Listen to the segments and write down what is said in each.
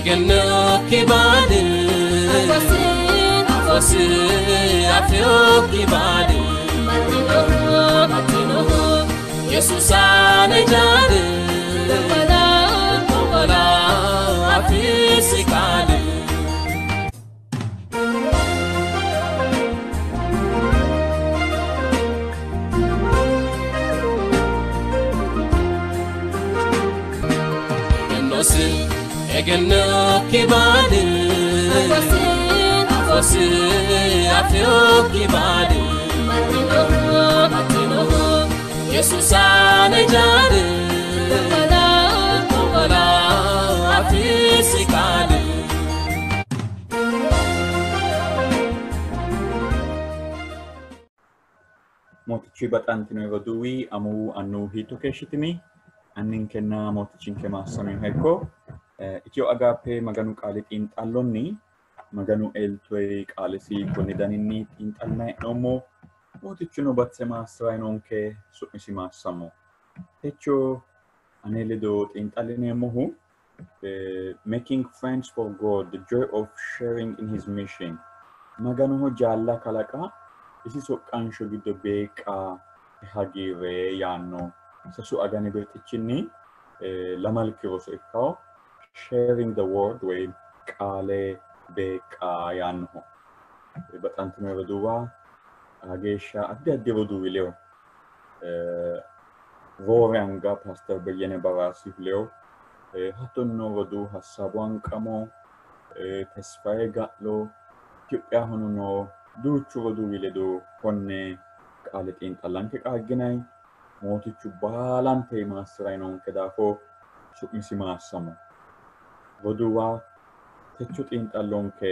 Egennokki baadi afosi afiyokki baadi baxxinohu Yesuusa jaali gongola afisi qaali. Egennosi egennokki baadi afosi afiyokki baadi baxxinohu Yesuusa jaali gongola afisi qaali. Mootichi baxantino roduuwi amuwu annuwu hiitto keeshshitini? Anninkenna mootichinke maassaminoha ikko. Itiyo Agaappe Maganu qaali xiinxallonni Maganu eltoyi qaalesi konni daninni xiinxallinanni hee'noommo. Mootichuno batise maassi'rayi noonke, su'misi maassamo. Techo ane ledo xiinxallineemmohu Making Friends for God, the Joy of Sharing in His Mission. Maganoho jaalla kalaqa isi soqqansho giddo beeqqa hagiirre yaanno sasu agani birxichinni lamalki roso ikkawo Sharing the Word woyi qaale beeqqa yaannoho. Baxantino roduuwa geeshsha addi addi roduuwi ledo roore anga Pastor Beyene Baraasihu ledo hattono roduu Hassabu Hanqamo, Tesfaye Ga'lo, Itophiyahono noo duuchu roduuwi ledo konne qaale xiinxallanke qaagginanni. Mootichu baalante maassi'rayi noonke daafo su'misi maassamo. Roduuwa techo xiinxallonke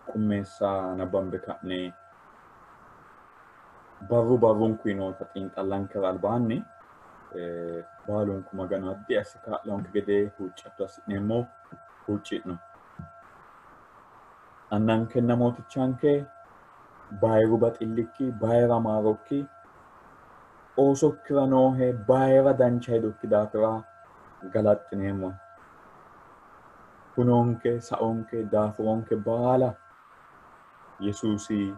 qummeessa nabbambe ka'ne barru barrunkuyi noota xiinxallankera albaanni baalunku Maganu addi asse kaa'lonke gede huuccatto assi'neemmo, huucci'no. Annankenna mootichanke bayiru baxillikki, bayira maarokki, oosokkira noohe bayira dancha hedokki daafira galaxxineemmo. Hunonke, saonke, daafuronke baala Yesuusi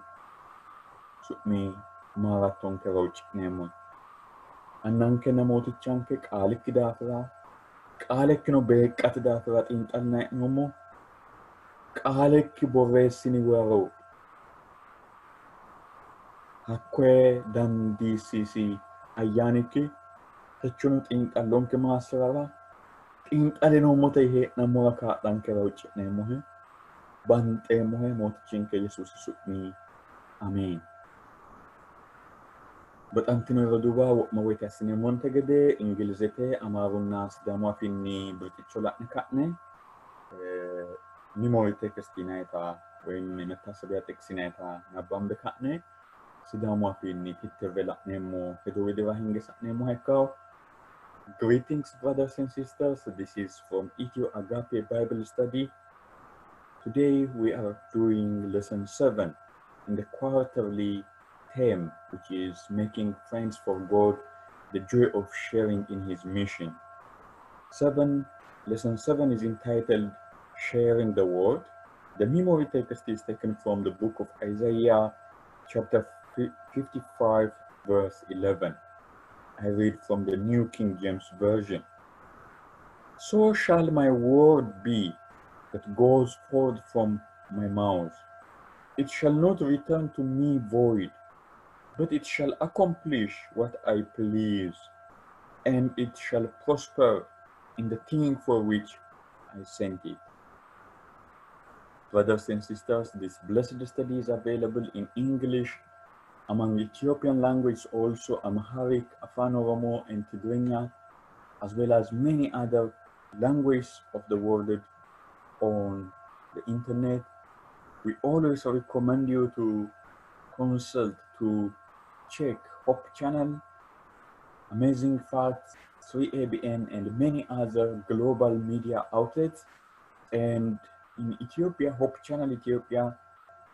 su'mi maarattonkera huucci'neemmo. Annankenna mootichanke qaalikki daafira, qaalekkino beeqqate daafira xiinxallinanni hee'noommo. Qaalekki borreessini waro hakkoye dandiissiisi ayyaanikki techono xiinxallonke maassirara xiinxallinoommota hee'nammora kaa'lankera huucci'neemmohe, banxeemmohe mootichinke Yesuusi su'mi ameen. Baxantino roduuwa wo'ma woyte assineemmonte gede Ingilizete, Amaarunna Sidaamu afiinni birxicho la'ne ka'ne memory text yinayita ወይም የመታሰቢያ ጥቅስ yinayita nabbambe ka'ne Sidaamu afiinni tittirre la'neemmo hedo widira hinge sa'neemmoha ikkawo. Greetings, brothers and sisters. This is from Ethio Agape Bible Study. Today we are doing lesson 7 in the quarterly theme, which is making friends for God, the joy of sharing in His mission. Lesson 7 is entitled Sharing the Word. The memory text is taken from the book of Isaiah, chapter 55, verse 11. I read from the New King James Version. So shall my word be that goes forth from my mouth. It shall not return to me void, but it shall accomplish what I please, and it shall prosper in the thing for which I sent it. Brothers and sisters, this blessed study is available in English, among Ethiopian language also Amharic, Afan Oromo, and Tigrinya, as well as many other languages of the world on the internet. We always recommend you to consult, to check Hope Channel, Amazing Facts, 3ABN, and many other global media outlets. And in Ethiopia, Hope Channel Ethiopia,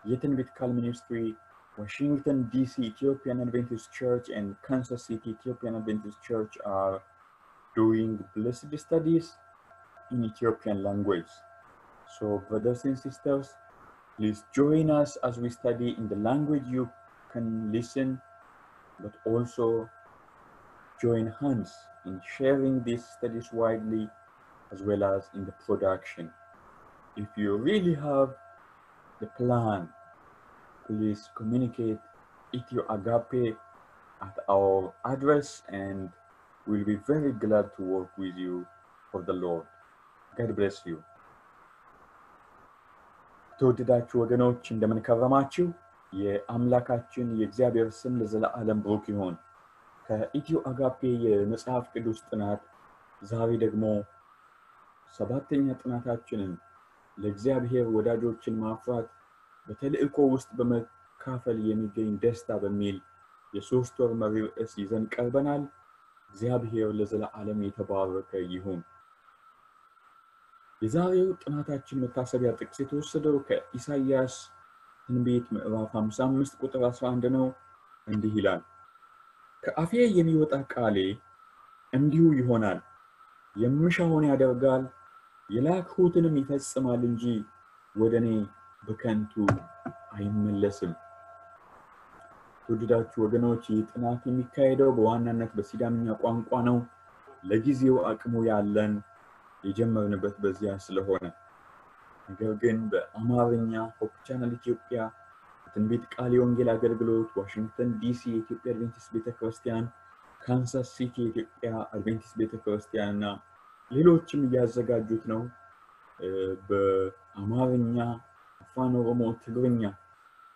Yetenbit Kal Ministry, Washington, D.C. Ethiopian Adventist Church, and Kansas City Ethiopian Adventist Church are doing blessed studies in Ethiopian language. So brothers and sisters, please join us as we study in the language you can listen, but also join hands in sharing these studies widely as well as in the production. If you really have the plan, please communicate Ethio Agape at our address and we'll be very glad to work with you for the Lord. God bless you. ተወደዳችሁ ወገኖች እንደምን ከረማችሁ? የአምላካችን የእግዚአብሔር ስም ለዘላለም ብሩክ ይሁን። ከኢትዮ አጋፔ የመጽሐፍ ቅዱስ ጥናት ዛሬ ደግሞ ሰባተኛ ጥናታችንን ለእግዚአብሔር ወዳጆችን ማፍራት በተልእኮ ውስጥ በመካፈል የሚገኝ ደስታ በሚል የሶስት ወር መሪ ርዕስ ይዘን ቀርበናል። እግዚአብሔር ለዘላለም የተባረከ ይሁን። የዛሬው ጥናታችን መታሰቢያ ጥቅስ የተወሰደው ከኢሳይያስ ትንቢት ምዕራፍ 55 ቁጥር 11 ነው። እንዲህ ይላል፣ ከአፌ የሚወጣ ቃሌ እንዲሁ ይሆናል፣ የምሻውን ያደርጋል፣ የላክሁትንም ይፈጽማል እንጂ ወደ እኔ በከንቱ አይመለስም። ተወደዳችሁ ወገኖች፣ ይህ ጥናት የሚካሄደው በዋናነት በሲዳምኛ ቋንቋ ነው። ለጊዜው አቅሙ ያለን የጀመርንበት በዚያ ስለሆነ፣ ነገር ግን በአማርኛ Hope Channel ኢትዮጵያ፣ በትንቢት ቃል የወንጌል አገልግሎት፣ ዋሽንግተን ዲሲ የኢትዮጵያ አድቬንቲስት ቤተክርስቲያን፣ ካንሳስ ሲቲ የኢትዮጵያ አድቬንቲስት ቤተክርስቲያን እና ሌሎችም እያዘጋጁት ነው። በአማርኛ፣ አፋን ኦሮሞ፣ ትግርኛ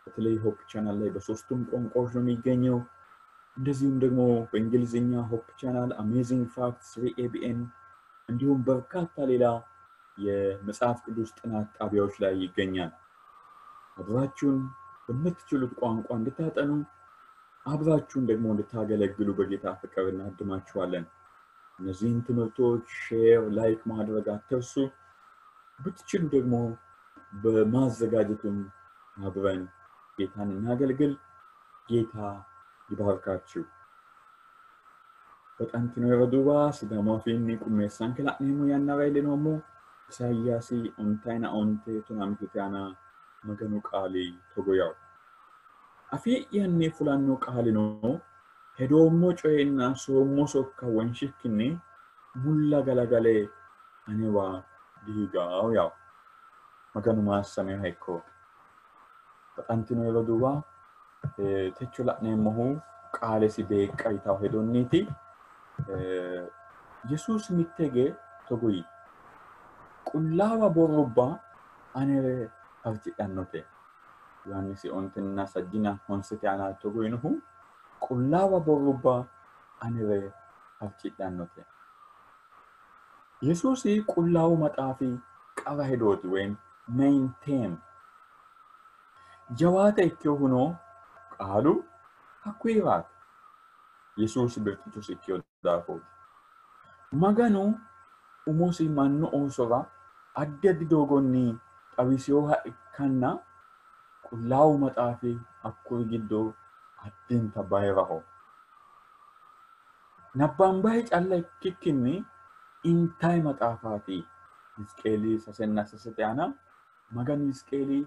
በተለይ Hope Channel ላይ በሶስቱም ቋንቋዎች ነው የሚገኘው። እንደዚሁም ደግሞ በእንግሊዝኛ Hope Channel፣ Amazing Facts፣ 3ABN እንዲሁም በርካታ ሌላ የመጽሐፍ ቅዱስ ጥናት ጣቢያዎች ላይ ይገኛል። አብራችሁን በምትችሉት ቋንቋ እንድታጠኑ አብራችሁን ደግሞ እንድታገለግሉ በጌታ ፍቅር እናድማችኋለን። እነዚህን ትምህርቶች share፣ like ማድረግ አትርሱ። ብትችሉ ደግሞ በማዘጋጀቱም አብረን ጌታን እናገልግል። ጌታ ይባርካችሁ። Baxantino roduuwa Sidaamu afiinni qummeessanke la'neemmo yannara iillinoommo Isayaasi 55 aana Maganu qaali togo yawo, afii'yanni fulanno qaalino hedoommo coyenna soommo sokka wonshikkinni mulla galagale anewa dihigawo yawo. Maganu maassameha ikko. Baxantino roduuwa techo la'neemmohu qaalesi beeqqa yitawo hedonniiti. Yesuusi mittege togo yii, qullaawa borrubba anere farcidhannote. Yohaannisi 9:9 aana togo yiinohu qullaawa borrubba anere farcidhannote. Yesuusi qullaawu maxaafi qara hedooti ወይም main theme. Jawaata ikkinohuno qaalu hakkuyiraati. Yesuusi birxichosi ikkino daafooti. Maganu umosi mannu oosora addi addi doogonni xawisinoha ikkanna qullaawu maxaafi hakkuri giddo addinta bayiraho. Nabbambayi calla ikkikkinni intayi maxaafaati. Hizqeeli 6:6 aana Maganu Hizqeeli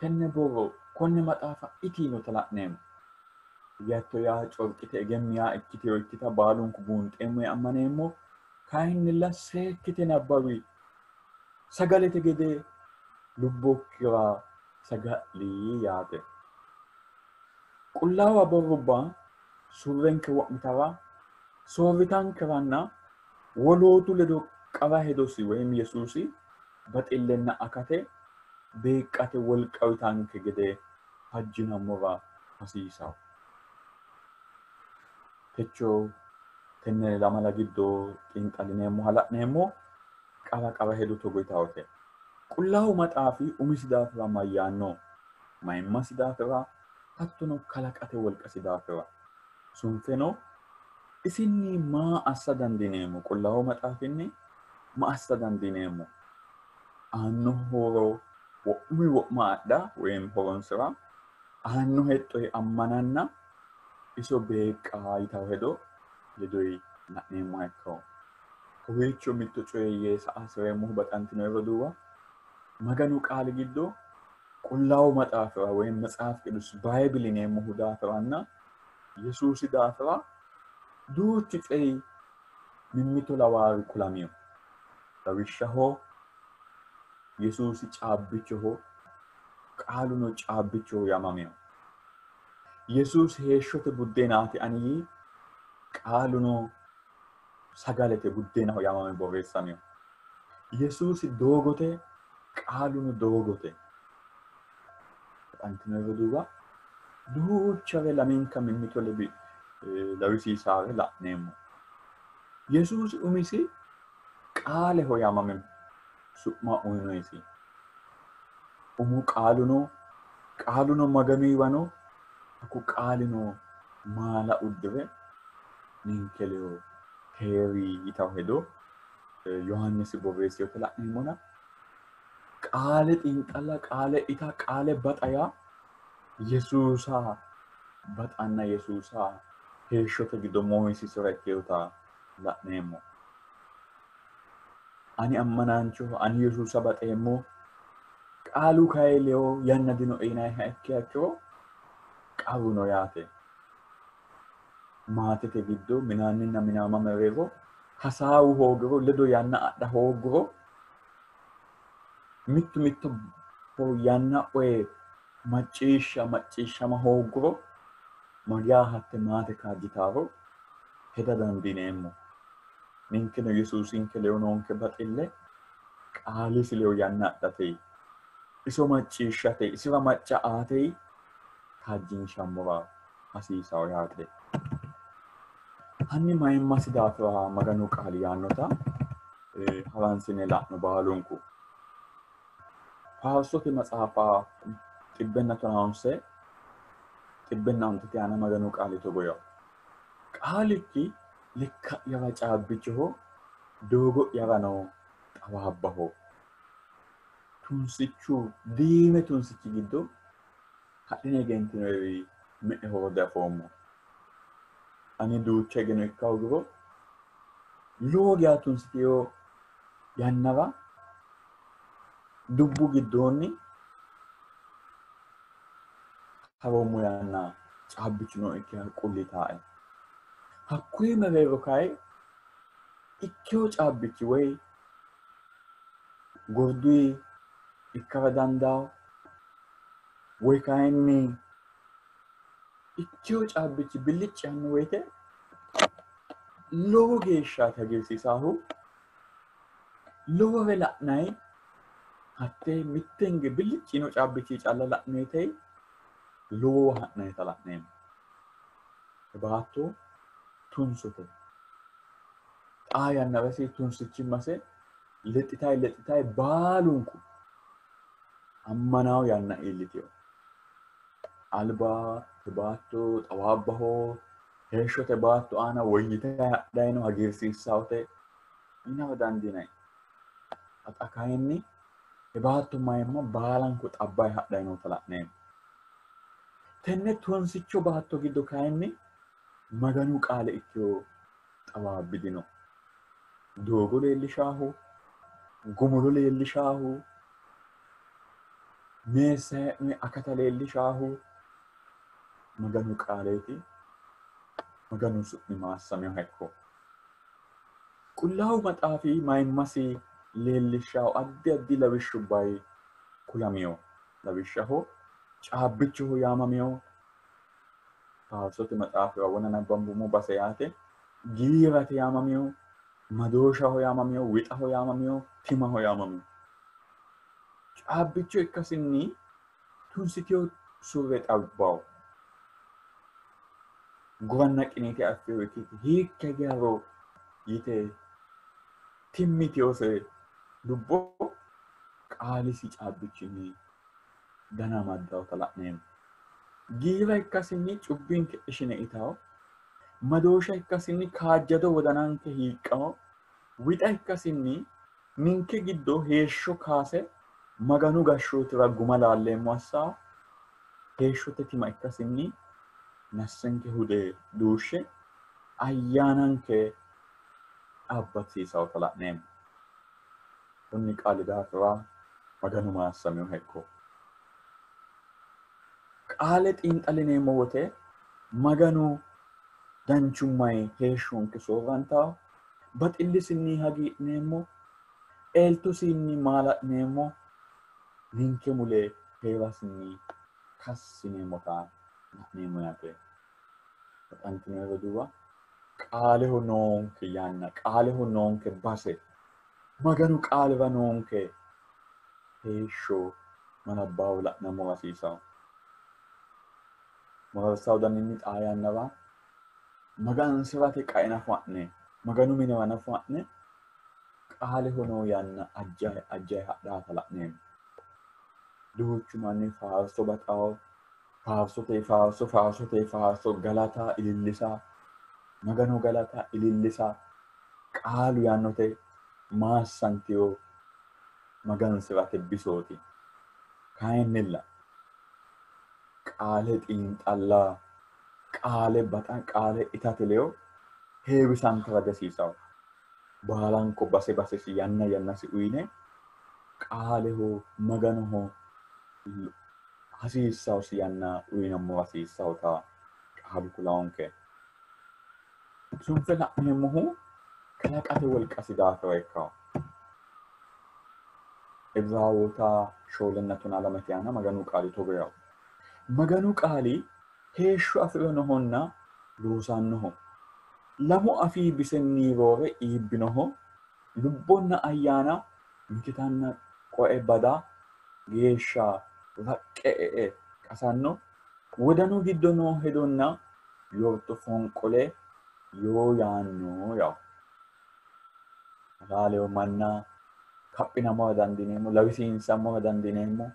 tenne borro konne maxaafa iti yinota la'neemmo. Yatto yaa corqite egemmiyaa ikkiteyo ikkita baalunku buunxeemmo yee ammaneemmo. Kayinnilla seekkite nabbawi, sagalete gede lubbokkira saga'li yaate. Qullaawa borrubba surrenke wo'mitara soorritankeranna wolootu ledo qara hedosi ወይም Yesuusi baxillenna akate beeqqate wolqa uyitanke gede fajjinammora hasiisawo. Techo tenne lamala giddo xiinxallineemmoha la'neemmo qara qara hedo togo yitawote. Qullaawu maxaafi umisi daafira mayyaanno? Mayimmasi daafira, hattono kalaqate wolqasi daafira. Sunfeno isinni maa assa dandiineemmo? Qullaawu maxaafinni ma assa dandiineemmo? Aanno horo wo'munni wo'ma adha ወይም horonsira, aanno hexxo ammananna iso beeqqa yitawo hedo ledoyi la'neemmoha ikkawo. Kowiicho mitto coye yee sa"a hasireemmohu baxantino roduuwa, Maganu qaali giddo Qullaawu Maxaafira woyim Metsaaf Qidus Bible yineemmohu daafiranna Yesuusi daafira duuchu coyi mimmito lawaari kulamino. Lawishshaho Yesuusi caabbichoho, qaaluno caabbichoho yaamamino. Yesuusi heeshshote buddeenaati ani yii, qaaluno sagalete buddeenaho yaamame borreessamino. Yesuusi doogote, qaaluno doogote. Baxantino roduuwa duuchare lamenka mimmito lawisiisaare la'neemmo. Yesuusi umisi qaaleho yaamame su'ma uyinosi. Umu qaaluno, qaaluno Maganuyiwa no, hakku qaalino maala uddire ninke ledo heeri yitawo hedo Yohaannisi borreessinote la'neemmona qaale xiinxalla, qaale ita, qaale baxa yaa Yesuusa baxanna Yesuusa heeshshote giddo moohisiisira ikkinota la'neemmo. Ani ammanaanchoho, ani Yesuusa baxeemmo, qaalu kayi ledo yanna dinoe yinanniha ikkiha ikkiro qarru no yaate. Maatete giddo minaanninna minaama mereero hasaawu hoogiro, ledo yanna adha hoogguro, mittu mitto yanna oye macciishsha macciishshama hoogguro magaa hatte maate kaajjitaaro heda dandiineemmo. Ninkeno Yesuusinke ledo noonke baxille qaalisi ledo yanna adhate, iso macciishshate, isira macca aate kaajjinshammora hasiisawo yaate. Hanni mayimmasi daafira Maganu qaali yaannota haransine la'no baalunku. Faarsote maxaafa 115 115 aana Maganu qaali togo yawo. Qaalikki lekka'yara caabbichoho, doogo'yarano xawaabbaho. Tunsichu diime tunsichi giddo hadhine egentinoeri me''ehoro diafoommo. Ani duucha higeno ikka hoogiro lowo geya tunsiteyo yannara dubbu giddoonni haroommo yanna caabbichu nookkiha qulli taae. Hakkuyi mereero kayi ikkeyo caabbichi woyi gorduyi ikkara dandawo woyi kayinni ikkeyo caabbichi billicci yaanno woyite lowo geeshshaati hagiirsiisaahu. Lowore la'nayi hatte mitte hinge billicci yiino caabbichi calla la'noyite lowowa ha'nayita la'neemmo. Baatto tunsote. Xaa yannara ise tunsichimmase lexxitayi lexxitayi baalunku ammanawo yanna iilliteyo. Alba baatto xawaabbaho, heeshshote baatto aana woyyitayi hadhayi no, hagiirsiissawote yinara dandiinanni. Xa kayinni baatto mayimma baalanko xabbayi hadhayi noota la'neemmo. Tenne tunsicho baatto giddo kayinni Maganu qaale ikkeyo xawaabbi dino. Doogo leellishaahu, gumulo leellishaahu, meessa hee'noyi akata leellishaahu Maganu qaaleeti. Maganu su'mi maassaminoha ikko. Qullaawu Maxaafi mayimmasi leellishaahu addi addi lawishshubbayi kulamino. Lawishshaho caabbichoho yaamamino, Faarsote maxaafira wona nabbambummo base yaate, giirate yaamamino, madooshaho yaamamino, wixaho yaamamino, timaho yaamamino. Caabbicho ikkasinni tunsiteyo surre xabbawo. Guranna qiniite affeyo ikkite hiikke higaro yite timmiteyose lubbo qaalisi caabbichinni dana amaddawota la'neemmo. Giira ikkasinni cubbinke ishine itawo, madoosha ikkasinni kaajjado wodananke hiiqqawo, wixa ikkasinni ninke giddo heeshsho kaase Maganu gashshootira guma laalleemmo assawo, heeshshote tima ikkasinni nassenke hude duushshe ayyaananke dhaabbatisiisawota la'neemmo. Konni qaali daafira Maganu maassaminoha ikko. Qaale xiinxallineemmo wote Maganu danchummayi heeshshonke soorrantawo, baxillisinni hagiidhineemmo, eltosinni maala'neemmo, ninke mule hee'rasinni kassineemmota la'neemmo yaate. Baxantino roduuwa, qaaleho noonke yanna, qaaleho noonke base, Maganu qaalira noonke heeshsho malabbaawo la'nammo hasiisawo. Mararsawo daninni xaa yannara magansirate qae nafu ha'ne, Maganu minewa nafu ha'ne qaaleho noo yanna ajjayi ajjayi hadhaata la'neemmo. Duuchu manni faarso baxawo, faarsote faarso, faarsote faarso, galata ilillisa, Maganu galata ilillisa, qaalu yaannote maassantiyo magansirate bisooti. Kayinnilla qaale xiinxalla, qaale baxa, qaale itate leyo heewisantara dihasiisawo. Baalanko base basesi yanna yannasi uyine qaaleho Maganoho hasiissawosi yanna uyinammo hasiissawota qaalu kulawonke. Sunfe la'neemmohu kalaqate wolqasi daafira ikkawo. Ibiraawoota 4:12 aana Maganu qaali togo yawo. Maganu qaali heeshsho afi'rinohonna loosannoho. Lamu afii bisenni roore iibbinoho, lubbonna ayyaana mikitanna qoe bada geeshsha raqqe e'e qasanno, wodanu giddo noo hedonna yorto fonqole yoo yaanno yawo. Halaaleho manna kaphinammora dandiineemmo, lawisiinsammora dandiineemmo,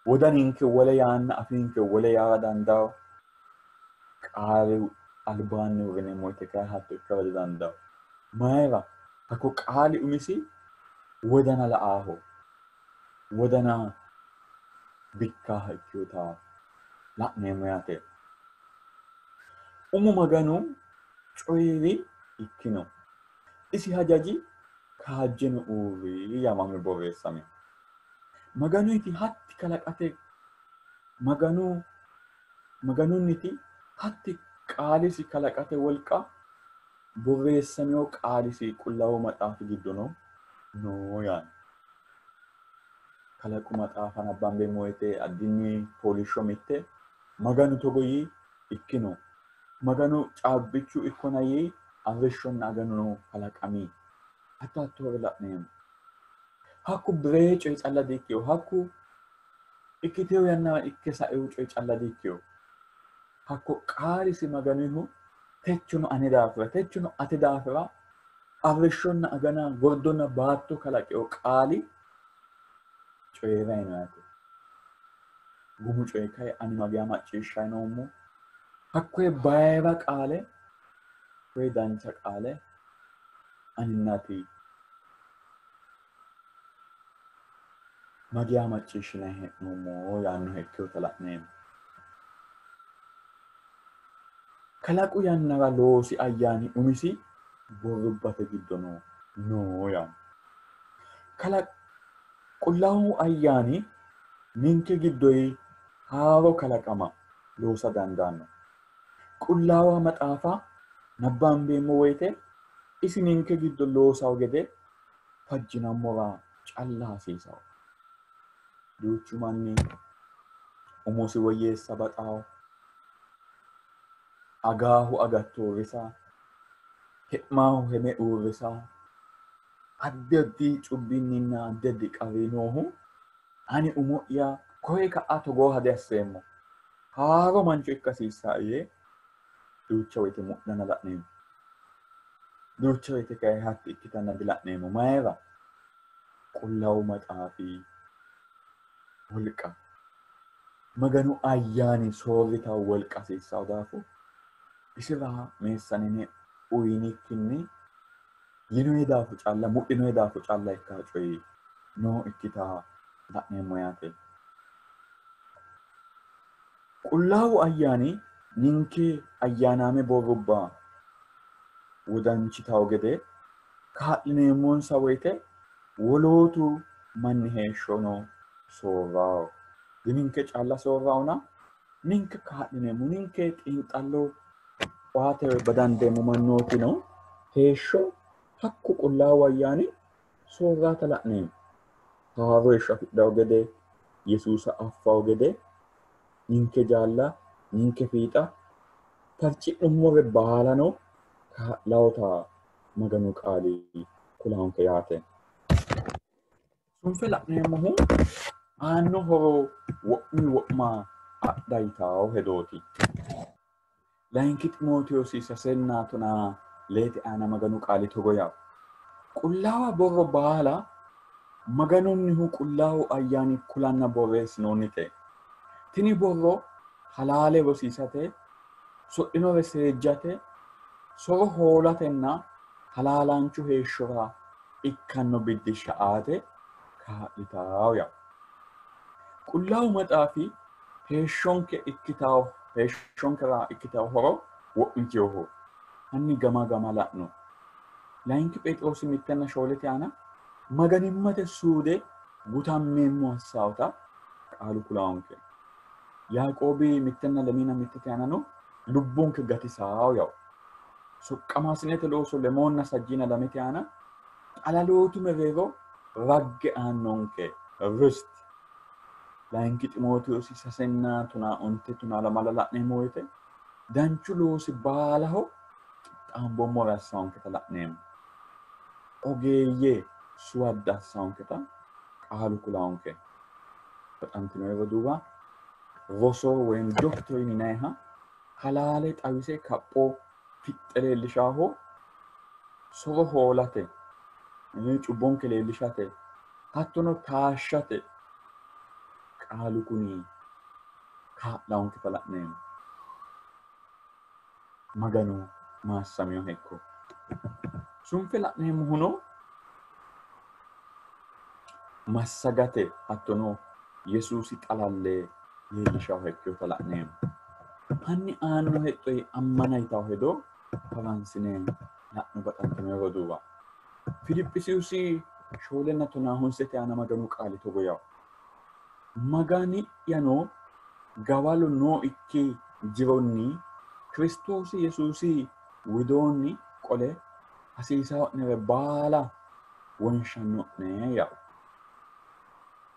wodaninke wole yaanna afiinke wole yaara dandawo. Qaale albaanni uurrineemmo woyte kayi hatto ikkara didandawo. Mayira? Hakko qaali umisi wodana la'aaho, wodana bikkaha ikkinota la'neemmo yaate. Umu Maganu coyi'ri ikkino, isi hajaji kaajjeno uurri yaamame borreessame. Maganuyti hatti kalaqate Maganunniti hatti qaalisi kalaqate wolqa borreessamino qaalisi Qullaawu Maxaafi giddono noo yaanno. Kalaqu maxaafa nabbambeemmo woyte addinni fooliishsho mitte Maganu togo yii ikkino, Maganu caabbichu ikkona yii arrishshonna aganuno kalaqami. Hatto hattoore la'neemmo. Hakku biree coyi calla di''ikkino, hakku ikkiteyo yannara ikke saeyo coyi calla di''ikkino. Hakko qaalisi Maganuyihu techono ane daafira, techono ate daafira arrishshonna agana, gordonna baatto kalaqeyo qaali coyi'rayi no yaate. Gumu coyi kayi ani mageya macciishshayi noommo. Hakkoye bayira qaale, koye dancha qaale aninna ati mageya macciishshinayi hee'noommo yaannoha ikkinota la'neemmo. Kalaqu yannara loosi ayyaani umisi borrubbate giddo noo yaanno. Qullaawu ayyaani ninke giddoyi haaro kalaqama loosa dandaanno. Qullaawa maxaafa nabbambeemmo woyte isi ninke giddo loosawo gede fajjinammora calla hasiisawo. Duuchu manni umosi woyyeessa baxawo, agaahu agatto uurrisa, he'maahu heme uurrisa, addi addi cubbinninna addi addi qarri noohu ani umo'ya koye ka'a togooha diasseemmo, haaro mancho ikka hasiissaa yee duucha woyte mudhana la'neemmo. Duucha woyte kayi hatti ikkitanna dila'neemmo. Mayira? Qullaawu Maxaafi wolqa, Maganu ayyaani soorritawo wolqa hasiissawo daafo isira meessanine uyinikkinni yinoyi daafo calla, mudhinoyi daafo calla ikka coyi noo ikkita la'neemmo yaate. Qullaawu ayyaani ninke ayyaanaame borrubba wodanchitawo gede kaa'lineemmonsa woyte wolootu manni heeshshono soorrawo. Dininke calla soorrawona ninke kaa'lineemmo, ninke xiinxallo waate badandeemmo mannootino heeshsho hakku Qullaawu Ayyaani soorraata la'neemmo. Haaro heeshsho afidhawo gede, Yesuusa affawo gede, ninke jaalla, ninke fiixa farci'nummore baalano kaa'lawota Maganu qaali kulaanke yaate. Sunfe la'neemmohu aanno horo wo'mi wo'ma adha yitawo hedooti. Layinki Ximootewoosi 3:14 aana Maganu qaali togo yawo. Qullaawa borro baala Maganunnihu Qullaawu Ayyaani kulanna borreessinoonnite. Tini borro halaale rosiisate, sodhinore seejjate, soro hoolatenna halaalaanchu heeshshora ikkanno biddishsha aate kaa'litawo yawo. Qullaawu Maxaafi heeshshonke ikkitawo heeshshonkera ikkitawo horo wo'miteyoho. Hanni gama gama la'no. Layinki Pheexiroosi 1:4 aana maganimmate suude gutammeemmo assaawota qaalu kulaanke. Yaaqoobi 1:21 aanano lubbonke gatisaawo yawo. Soqqamaasinete looso 22 aana xalalootu mereero ragge aannonke rist. Layinki Ximootewoosi 3:11 12 la'neemmo woyite danchu loosi baalaho qixxaamboommore assaawonketa la'neemmo. Ogeeyye suwadda assaawonketa qaalu kulaanke. Baxantino roduuwa roso woyim doctrine yinayiha halaale xawise kapho fixxe leellishaho, soro hoolate, cubbonke leellishate, hattono taashshate qaalu kuni kaa'lawonketa la'neemmo. Maganu maassamiyoha ikko. Sunfe la'neemmohuno massagate hattono Yesuusi xalalle leellishaho ikkeyota la'neemmo. Hanni aanno hexxo ammana yitawo hedo haransine la'no baxantino roduuwa. Filiphisiusi 4:19 aana Maganu qaali togo yawo. Magani'yano gawalo nooikki jironni Kiristoosi Yesuusi widoonni qole hasiisawo'nere baala wonshanno'ne yawo.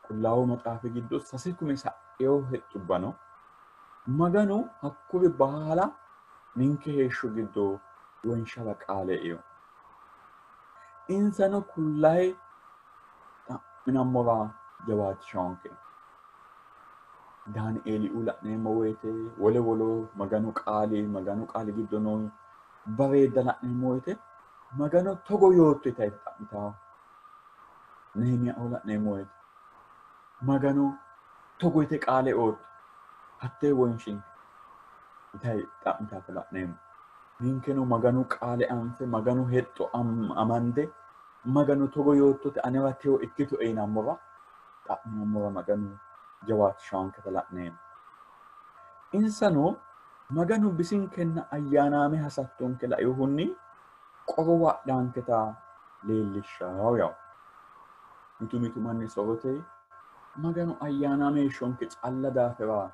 Qullaawu Maxaafi giddo 3,000 sa'eyo hexxubba no. Maganu hakkuri baala ninke heeshsho giddo wonshara qaale eino. Insano kullayi xa'minammora jawaachishawonke. Daanieeliuu la'neemmo woyite, wole wolo Maganu qaali giddo noo bareedda la'neemmo woyite Magano togo yootto yitayi xa'mitawo. Nehimiyaoo la'neemmo woyite Magano togo yite qaale ootto hattee wonshinke yitayi xa'mitaata la'neemmo. Ninkeno Maganu qaale anfe, Maganu hexxo amande, Maganu togo yoottote anewa teyo ikkito yinammora xa'minammora Maganu jawaachishawonketa la'neemmo. Insano Maganu bisinkenna ayyaanaame hasattonke lainohunni qorowa adhaanketa leellishshawo yawo. Mitu mitu manni sorote Maganu ayyaanaame heeshshonke calla daafira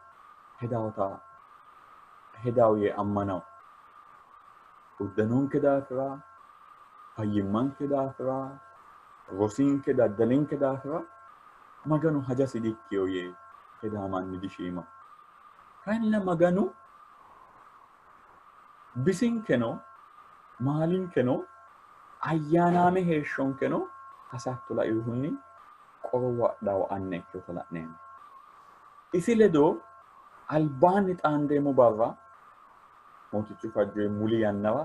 hedawo yee ammanawo. Uddanonke daafira, fayyimmanke daafira, rosinke, daddalinke daafira Maganu hajasi dikkiyo yee hedaa manni dishiima. Kayinnilla Maganu bisinkeno maalinkeno ayyaanaame heeshshonkeno hasatto lainohunni qorowo adhawo anna ikkeyota la'neemmo. Isi ledo albaanni xaandeemmo barra Mootichu fajjoyi muli yannara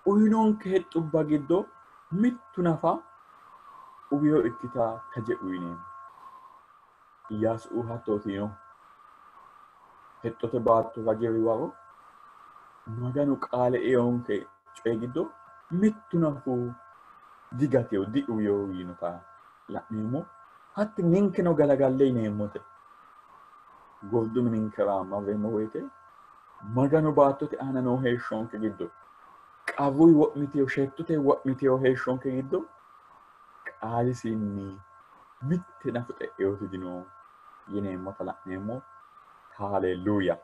uyinonke hexxubba giddo mittu nafa uwiyo ikkita taje uyineemmo. Iyyaasu'u hattooti yino. Hexxote baatto ragi'ri waro Maganu qaale eonke coyi giddo mittu nafu digateyo diuwiyo yinota la'neemmo. Hatti ninkeno galagalle yineemmote. Gordu mininkera marreemmo woyite Maganu baattote aana noo heeshshonke giddo qarruyi wo'miteyo shettote wo'miteyo heeshshonke giddo qaalisinni Mitte nafu xe'eyooti dino yineemmota la'neemmo. Haleluuya.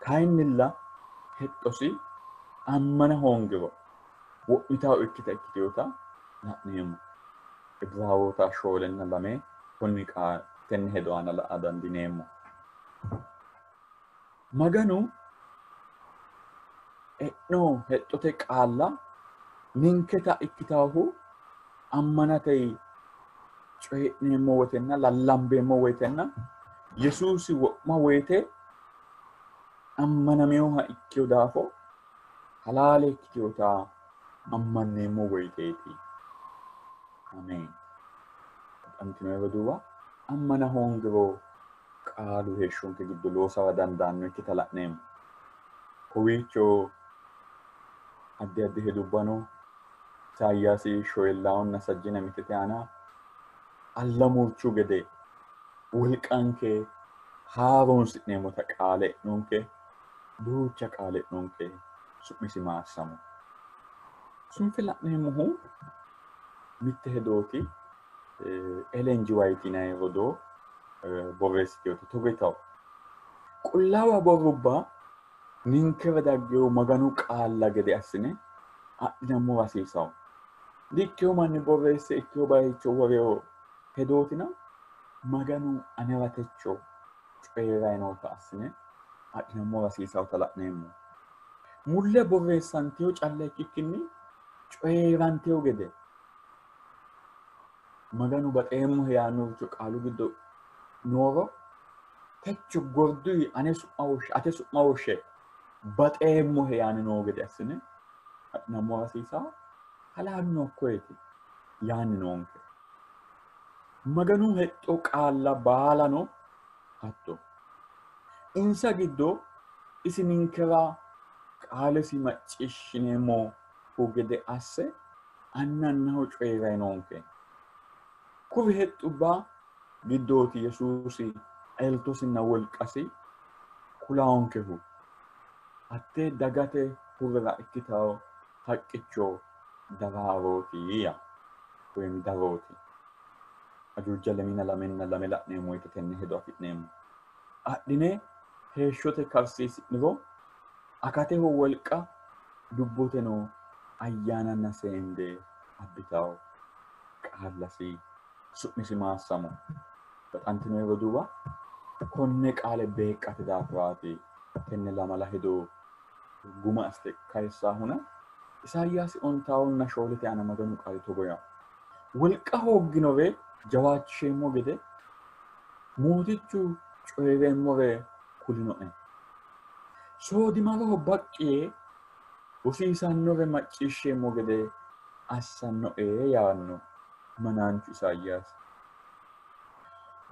Kayinnilla hexxosi ammana hoongiro wo'mitawo ikkita ikkiteyoota la'neemmo. Ibiraawoota 4:2 konni tenne hedo aana la'a dandiineemmo. Maganu e'no hexxote qaalla ninketa ikkitaahu ammanate coyi'neemmo woytenna lallambeemmo woytenna Yesuusi wo'ma woyte ammanaminoha ikkiyo daafo halaale ikkiteyoota ammanneemmo woyteeti. Ameen. Baxantino roduuwa, ammana hoongiro qaalu heeshshonke giddo loosawa dandaanno ikkita la'neemmo. Kowiicho addi addi hedubbano Isaayyaasi 41:6 aana allamurchu gede wolqanke haaroonsi'neemmota qaale e'nonke, duucha qaale e'nonke, su'misi maassamo. Sunfe la'neemmohu mitte hedooti Ellen G. White yinanni rodoo borreessiteyote togo yitawo. Qullaawa borrubba ninkewa daggeyo Maganu qaalla gede assine adhinammora hasiisawo. Dikkeyo manni borreesse ikkeyo bayicho woreyo hedootina Maganu anewa techo coyi'rayi noota assine adhinammora hasiisawota la'neemmo. Mulle borreessanteyo calla ikkikkinni coyi'ranteyo gede Maganu baxeemmohe yaannoricho qaalu giddo nooro techo gorduyi ane su'ma woshshe ate su'ma woshshe baxeemmohe yaanni noo gede assine adhinammora hasiisawo. Halaaluno hakkoyeeti yaanni noonke. Maganu hexxo qaalla baalano hatto. Insa giddo isi ninkera qaalesi macciishshineemmohu gede asse anna annaho coyi'rayi noonke. Kuri hexxubba giddooti Yesuusi eltosinna wolqasi kulaonkehu. Hattee dagate hurrera ikkitawo haqqicho daraarooti yaa woyim darooti. Ajuuja 2:2 la'neemmo woyte tenne hedo afi'neemmo. Adhine heeshshote karsiisi'niro akateho wolqa lubboteno ayyaananna seende abbitawo qaallasi su'misi maassamo. Baxantino roduuwa, konne qaale beeqqate daafiraati tenne lamala hedo guma aste kayissaahuna Isaayyaasi 14 aana Maganu qaali togo yawo. Wolqa hoogginore jawaachisheemmo gede mootichu coyi'reemmore kulinoe. Soodimaroho baqqi yee rosiisannore macciishsheemmo gede assannoe yaanno himanaanchu Isaayyaasi.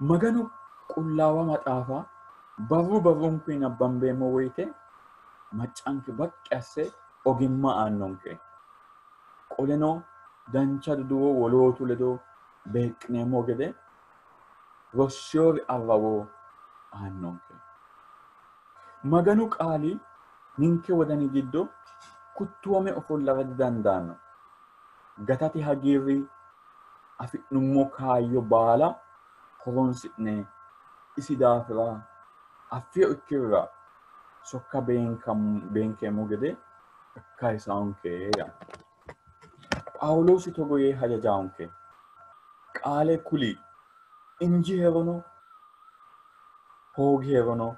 Maganu qullaawa maxaafa barru barrunkunni nabbambeemmo woyte maccanke baqqi asse ogimma aannonke. Qoleno dancha duduwo wolootu ledo beeqqineemmo gede rossiyori arrawo aannonke. Maganu qaali ninke wodani giddo kuttuwame ofollara didandaanno. Gatate hagiirri afi'nummo kaayyo baala horonsi'ne isi daafira affiyo ikkirira sokka beenkeemmo gede kayisaonke yaa. Phaawuloosi togo yee hajajaonke. Qaale kuli, injiherono hoogiherono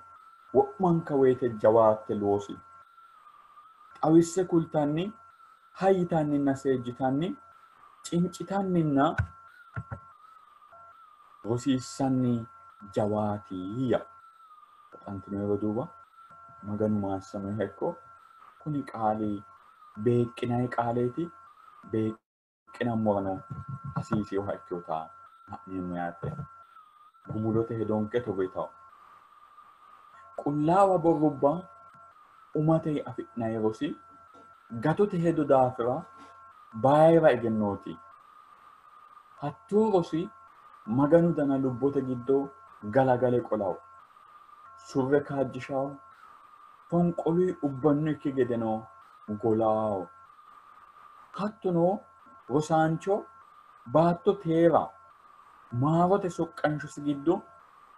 wo'manka woyte jawaatte loosi. Xawisse kultanni, hayyitanninna seejjitanni, cincitanninna rosiissanni jawaati yaa. Baxantino roduuwa, Maganu maassanoha ikko. Kuni qaali beeqqinanni qaaleeti, beeqqinammorano hasiisiyoha ikkeyota la'neemmo yaate. Gumulote hedonke togo yitawo. Qullaawa borrubba umate afi'nanni rosi gatote hedo daafira bayira egennooti. Hattoo rosi Maganu dana lubbote giddo galagale qolawo, surre kaajjishawo, fonqoluyi ubbannokki gedeno golaawo. Hattono rosaancho Baatto teera maarote soqqanshosi giddo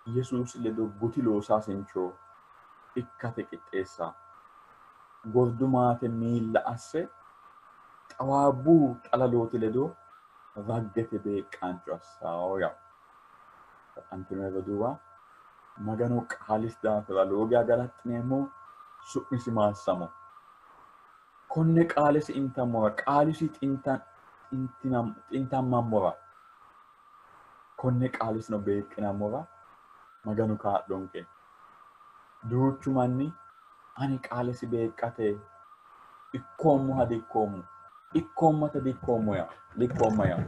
Yesuusi ledo guti loosaasincho ikkate qixxeessa. Gordu maate miilla asse xawaabbu xalalooti ledo raggete beeqqaancho assawo yawo. Baxantino roduuwa Maganu qaalisi daafira lowo geya galaxxineemmo, su'misi maassamo. Konne qaalesi intammora, qaalisi xintammammora, konne qaalisino beeqqinammora Maganu kaa'lonke. Duuchu manni ani qaalesi beeqqate ikkoommoha dikkoommo, ikkoommata dikkoommo yaa, dikkoomma yaa.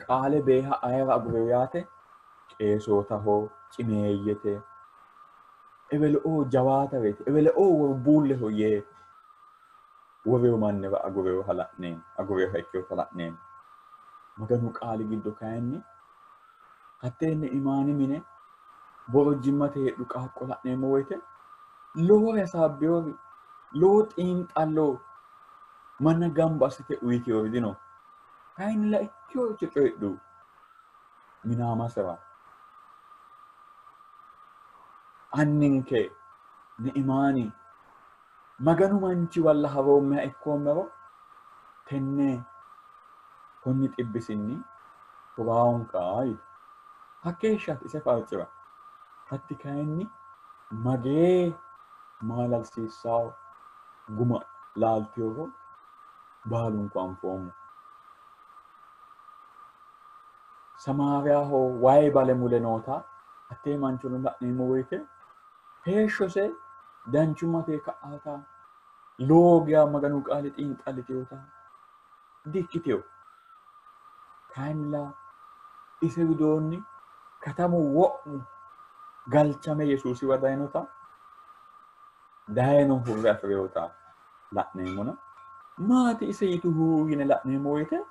Qaale beeha ayera agureyo yaate qeesootaho, cimeeyyete, eweleoo jawaataweeti, eweleoo worbuulleho yee woreyo mannira agureyoha la'neemmo, agureyoha ikkeyoota la'neemmo. Maganu qaali giddo kayinni hattenne imaani mine borojjimmate heedhu qaaqqo la'neemmo woyite lowore hasaabbeyori, lowo xiinxallo manna gamba assite uyiteyori dino. Kayinnilla ikkeyoricho coyidhu minaamasera. Anninke Ni'imaani Maganu manchi walla haroommeha ikkoommero tenne konni xibbisinni huraawonka yitu. Hakkeeshshaati ise farci'ra. Hatti kayinni magee maalalsiissawo guma laalteyoro baalunku anfoommo. Samaariyaho wayi bale mule noota hattee manchono la'neemmo woyite heeshshose danchummate ka'aata lowo geya Maganu qaale xiinxalliteyota dikkiteyo. Kayinnilla ise widoonni katamu wo'mu galchame Yesuusiwa dayinota dayino hurre afi'reyota la'neemmona maati ise yituhu yine la'neemmo woyite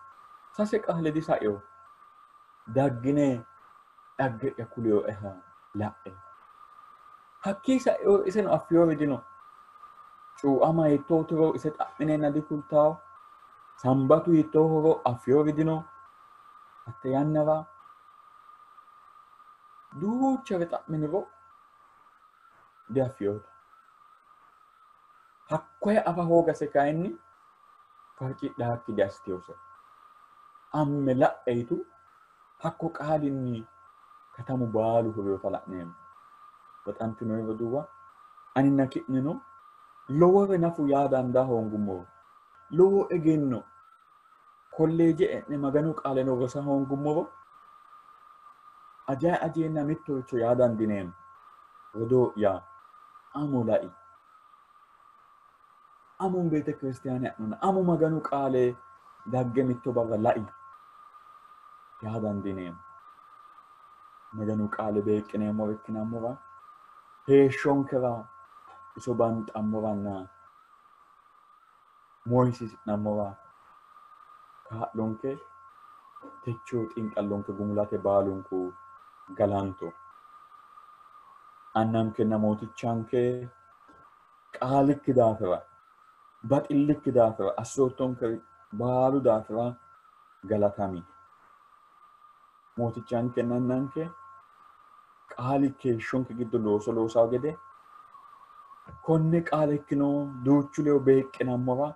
sase qaale disaeyo. Daggine dhagge'ya kuliyoeha la'e. Hakkii sa'eyo iseno affiyori dino. Cuuama hiittootiro ise xa'mineenna dikultawo. Sambatu hiittoohoro affiyori dino. Hatte yannara duuchare xa'miniro diaffiyote. Hakkoye afa hoogase kayinni farcidhaakki diassiteyose. Amme la'e yitu hakko qaalinni katamu baalu hureyota la'neemmo. Baxantinoyi roduuwa aninna ki'neno lowore nafu yaa dandaa hoongummoro, lowo egenno kolleeje e'ne Maganu qaaleno rosa hoongummoro ajayi ajeenna mittoricho yaa dandiineemmo. Rodoo'ya amo lai, amo beete kiristiyaane ha'nona, amo Maganu qaale dagge mitto barra lai yaa dandiineemmo. Maganu qaale beeqqineemmore ikkinammora, heeshshonkera iso banxammoranna moyisiisi'nammora kaa'lonke techo xiinxallonke gumulate baalunku galanto. Annankenna mootichanke qaalikki daafira, baxillikki daafira, assoottonke baalu daafira galatami. Mootichankenna annanke qaalikki heeshshonke giddo looso loosawo gede konne qaale ikkino duuchu ledo beeqqinammora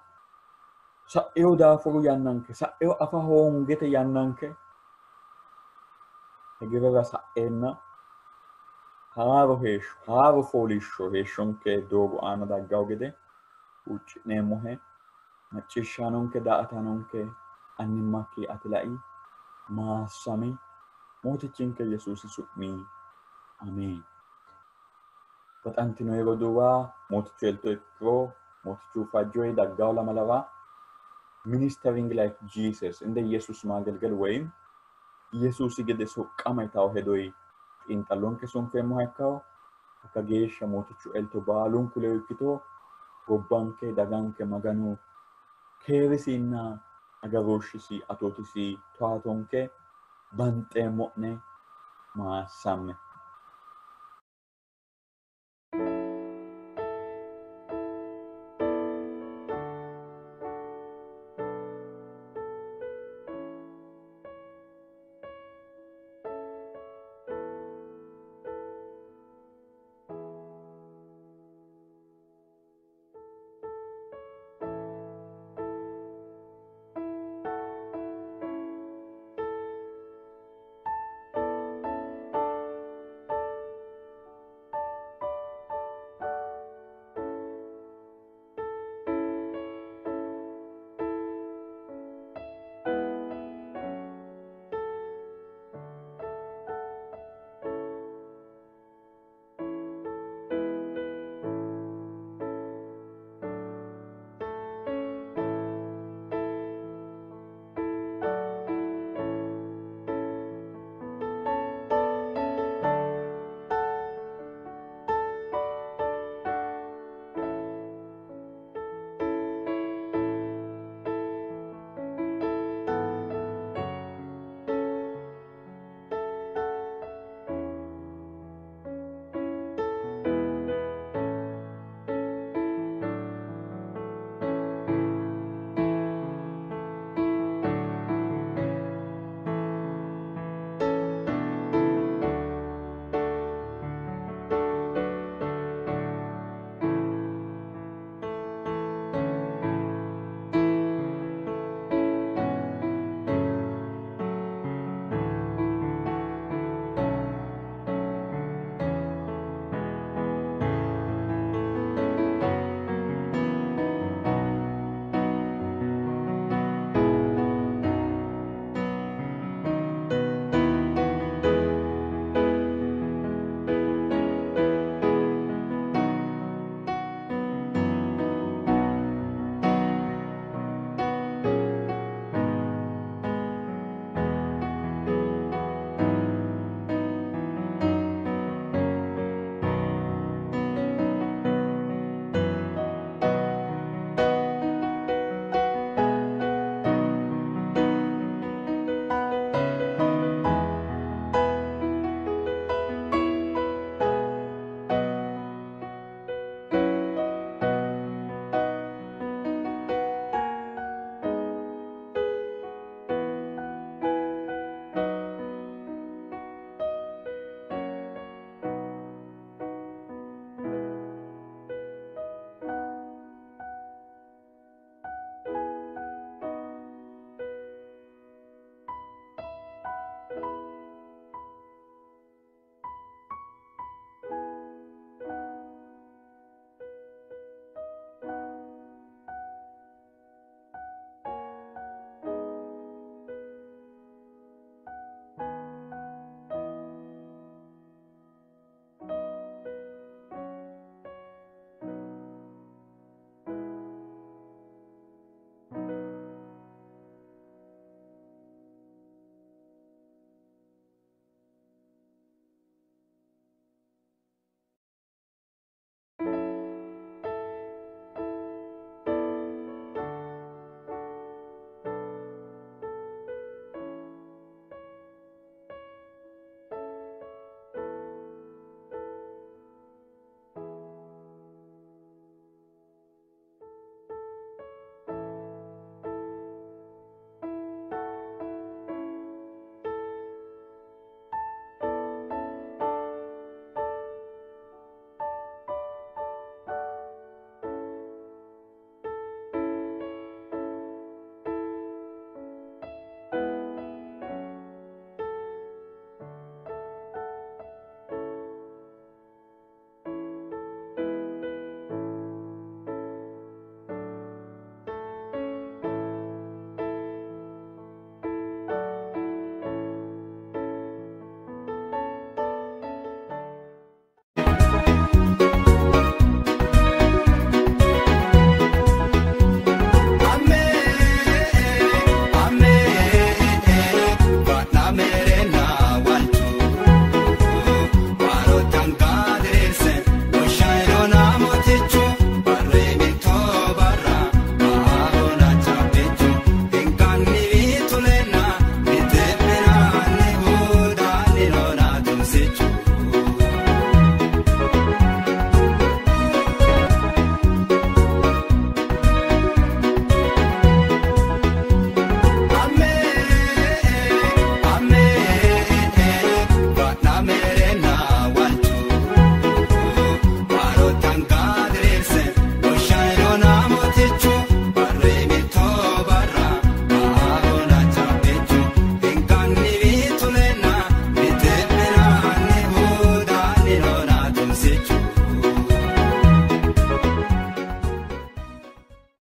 sa'eyo daafuru yannanke, sa'eyo afa hoongete yannanke hegerera sa'eenna haaro heeshsho, haaro fooliishsho heeshshonke doogo aana daggawo gede huucci'neemmohe. Macciishshaanonke, daa''ataanonke annimmakki ati lai, maassami, mootichinke Yesuusi su'mi ameen. Baxantinoyi roduuwa mootichu elto ikkiro mootichu fajjoyi daggawo lamalara ministering like Jesus እንደ ኢየሱስ ማገልገል ወይም ኢየሱስ gede soqqama yitawo hedoyi xiinxallonke sonfeemmoha ikkawo. Hakka geeshsha mootichu elto baalunku ledo ikkito gobbanke daganke Maganu keerisinna agarooshshisi atootisi towatonke banxeemmo'ne. Maassamme.